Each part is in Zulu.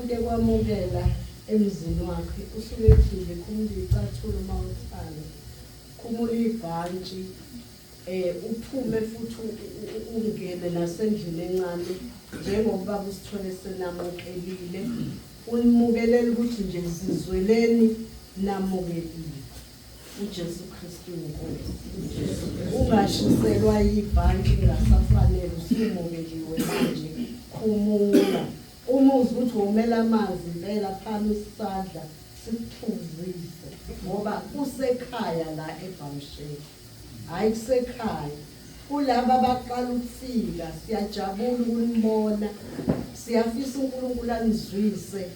umuntu ekwamukela emzini wakhe usuke ethi nje khumula icathulo uma uthanda, khumula ibhantshi, uphume futhi ungene nasendlini encane njengoba usithole senamukelile, unimukelela ukuthi nje zizweleni namukelile. UJesu Kristu inkosi. Ungashiselwa yibhantshi ngasafanele usumukeliwe manje khumula. Uma uzwa ukuthi womela amanzi impela phamisa isandla sikuphuzise ngoba kusekhaya la eBhamshela. Hhayi kusekhaya. Kulaba abaqala ukufika siyajabula ukunibona. Siyafisa uNkulunkulu anizwise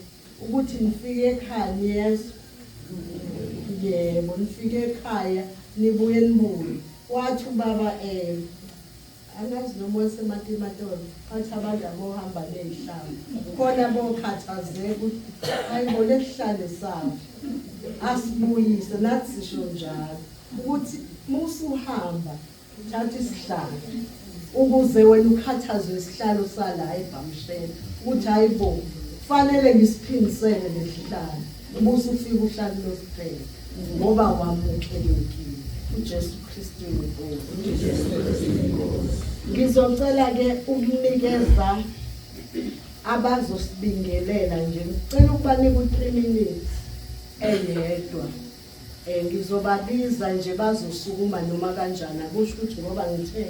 ukuthi nifike ekhaya niyezwa. Yebo, nifike ekhaya nibuye nibuye. Wathi ubaba angazi noma wasematimatolo bathi abantu abohamba ney'hlambu khona bokhathazeka ukuthi hayi bo lesihlale sabo asibuyise nathi sisho njalo ukuthi musuhamba thatha isihlalo ukuze wena ukhathazwe isihlalo sala ebhamshela ukuthi hayi bo kufanele ngisiphindisele lesihlalo ubuse ufike uhlale losiphela ngoba wamukelekile uJesu Kristu inkosi. Ngizocela ke ukunikeza abazosibingelela nje ngicela ukubanika u3 minutes eyedwa. Ngizobabiza nje bazosukuma noma kanjani akusho ukuthi ngoba ngithe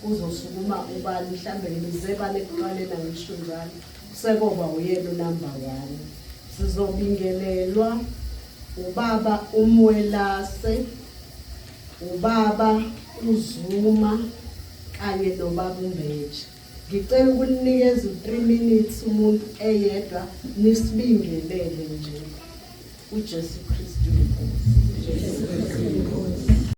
kuzosukuma ubani mhlambe ngibize bani ekuqaleni angisho njalo sekoba uyena unumber 1. Sizobingelelwa ubaba uMwelase, ubaba uZuma kanye nobaba uMbeje. Ngicela ukunikeza u3 minutes umuntu eyedwa nisibingelele nje. uJesu Kristu inkosi.